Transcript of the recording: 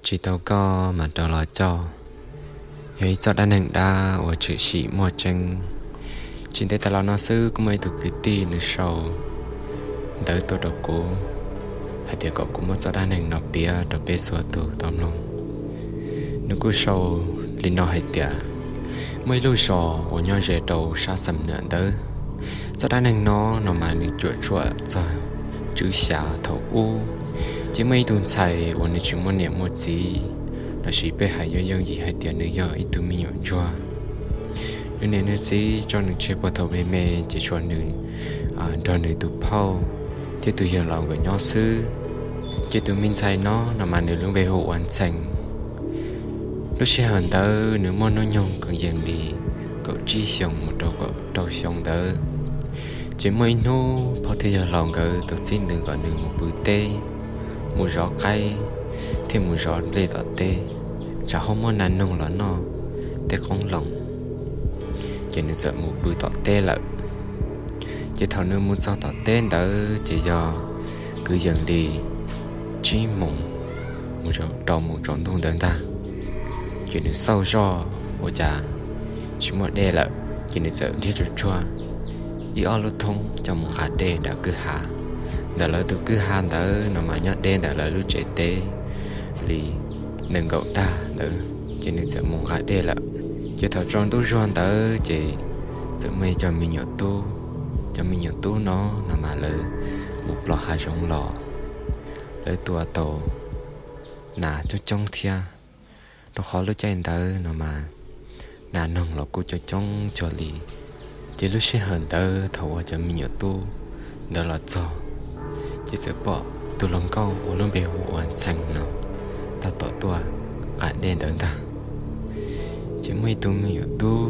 Tsis tau koj mas rov los coj, yog ib txoj dab neeg dab uas tshwm sim muaj tseeb. Tsis ntev tas los no xwb kuj muaj ib tug kwv tij nws sau ntawv tuaj rau kuv hais tias kom kuv muab txoj dab neeg no piav rau peb txhua tus tau mloog. Nws kuj sau li no hais tias, muaj ib lub zos uas nyob ze rau sab Xam Nuam ntawd. Txoj dab neeg no no mas nws cuam tshuam txog tswv xya thaum ub, ces muaj ib tug ntxhais uas nws tsis muaj niam muaj txiv, lossis peb hais yooj yooj yim hais tias nws yog ib tug me nyuam ntsuag. Nws niam nws txiv tso nws tseg puag thaum me me, ces tshuav nws nrog nws tus phauj thiab tus yawg laus nkawd nyob xwb. Ces tus me ntxhais no no mas nws lub npe hu ua Ntxhee. Lub sij hawm ntawd nws muaj hnub nyoog kwv yees li kaum tsib xyoos mus rau kaum rau xyoo ntawd. Ces muaj ib hnub phauj thiab yawg laus nkawd tau txib nws kom nws mus pw teb, mus zov qaib, thiab mus zov nplej tom teb, tsam ho muaj nas noog los noj tej qoob loo. Ces nws txawm mus pw tom teb lawm. Ces thaum nws mus txog tom teb ntawd ces yog kwv yees li tsib moos mus rau mus tsaus ntuj ntawd ntag. Ces nws xauj zoj ua cas tsis muaj dej lawm, ces nws txawm nrhiav tsuag tsuag ib ob lub thoob coj mus nqa dej nram kwj ha. Ntawm lawv tus kwj ha ntawd no mas nyob deb ntawm lawv lub tsev teb li nees nkaum dag ntawd, ces nws txawm mus nqa dej lawm. Ces thaum tsaus ntuj zuag ntawd ces txawm muaj ib co me nyuam tub, cov me nyuam tub no no mas lawv mus plob hav zoov los, lawv tua tau nas coob coob thiab, rau qhov lub caij ntawd no mas nas noog los kuj coob coob cuag li. Ces lub sij hawm ntawd thaum uas cov me nyuam tub ntawd los txog, ces txawm pom tus hluas nkauj uas lub npe hu ua Ntxhee no tab tom tuaj nqa dej ntawd ntag. Ces muaj ib tug me nyuam tub